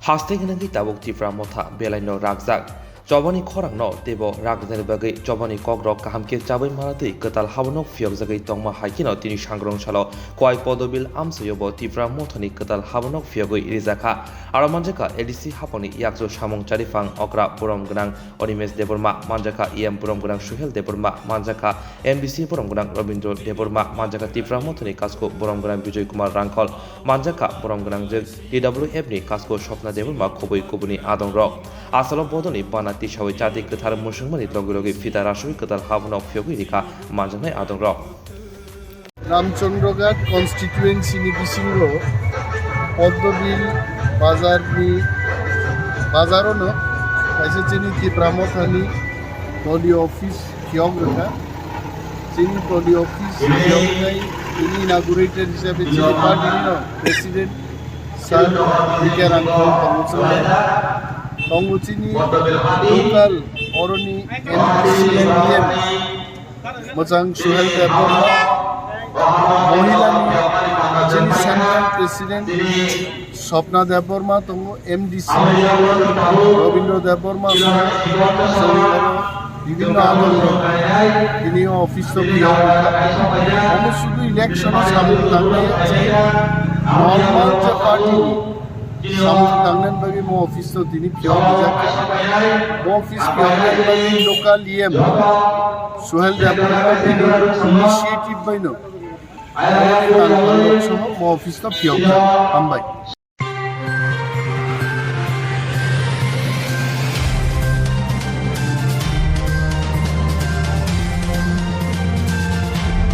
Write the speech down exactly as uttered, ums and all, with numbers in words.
Haste gwnangwi tabuk Tipra Motha belaino rakjak. Chobani khorangno teibo rakjaknai bagwi chobani kokrok kaham khe chabai manatwi kwtal haborok phiyokjagwi tongma hai kheno tini sangrong salo Kwai Podobil amsoyobo Tipra Mothani kwtal haborok phiyogwi rijakha. Aro manjakha A D C hapangni yakchu samung chariphang okra borom gwnang Animesh Debbarma, manjakha E M borom gwnang Suhel Debbarma, manjakha M D C borom gwnang Robindra Debbarma, manjakha Tipra Mothani kasko borom gwnang Bijoy Kumar Rangkhol, manjakha borom gwnang jwk T W F ni kasko Swapna Debbarma khobwi kubuni adongrok. Asalo bodolni bana tisawi chati kwthar mwswngmani logi logi phita raswi kwtal haborok phiyogwi rikha manjaknai adongrok. Ramchandraghat constituency ni bisingo Poddobil bazar ni bazar ono kaisa chini Tipra Mothani toli office phiyok rwkha. Chini toli office phiyoknai tini inaugurated hisabe chini party ni no president Sir B K Rangkhol tongo chwng bai. Tongo chini local oroni M D C M D M mwchang Suhel Debbarma, mohila ni chini central president Swapna Debbarma tongo, M D C Robindra Debbarma tongo, chwng oro bibinno adongrok tini o office o phiyok rwkha. Omo sudu election o samung tangnai normal je party ni samung tangnani bagwi mo office o tini phiyok rijak kha. Mo office phiyoknani bagwi local E M Suhel Debbarma bini initiative bai no tangkha, mo office o phiyok kha. Hambai.